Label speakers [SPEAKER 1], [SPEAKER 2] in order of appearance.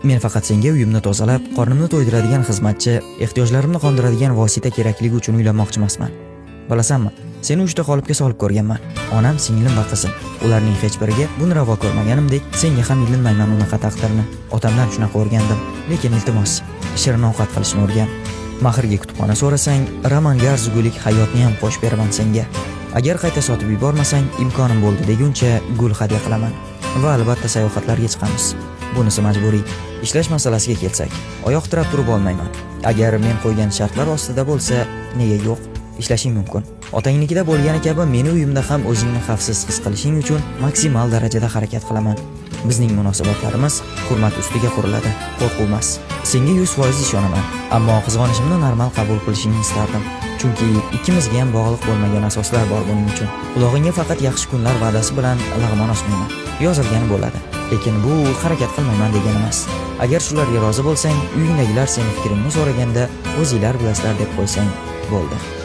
[SPEAKER 1] Men faqat senga uyimni tozalab, qornimni to'ydiradigan xizmatchi, ehtiyojlarimni qondiradigan vosita kerakligi uchun uylanmoqchi emasman. Bilasanmi, seni uchta qolipga solib ko'rganman. Onam, singlim va qizim. Ularning hech biriga buni ravo ko'rmaganimdek, senga ham ilinmayman unaqa taqdirni. Otamdan shunaqa o'rgandim. Lekin iltimos, shirin ovqat qilishni o'rgan. Mahrga kutubxona so'rasang, romanga arzigulik hayotni ham qo'shib beraman senga. Agar qayta sotib yubormasang, imkonim bo'ldi deguncha gul hadya qilaman. Va albatta sayohatlarga chiqamiz. Bunisi majburiy. Ishlash masalasiga kelsak, oyoq tirab turib olmayman. Agar men qo'ygan shartlar ostida bo'lsa, nega yo'q? Ishlashing mumkin. Otangnikida bo'lgani kabi meni uyimda ham o'zingni xavfsiz his qilishing uchun maksimal darajada harakat qilaman. Bizning munosabatlarimiz hurmat ustiga quriladi, qo'rquv emas. Senga 100% ishonaman, ammo qizg'onishimni normal qabul qilishingni istardim. Chunki ikkimizga ham bog'liq bo'lmagan asoslar bor buning uchun. Qulog'ingga faqat yaxshi kunlar va'dasi bilan lag'mon osmayman. Yozilgani bo'ladi. Lekin bu harakat qilmayman degani emas. Agar shularga rozi bo'lsang, uyingdagilar seni fikringni so'raganda o'zinglar bilasizlar deb qo'ysang bo'ldi.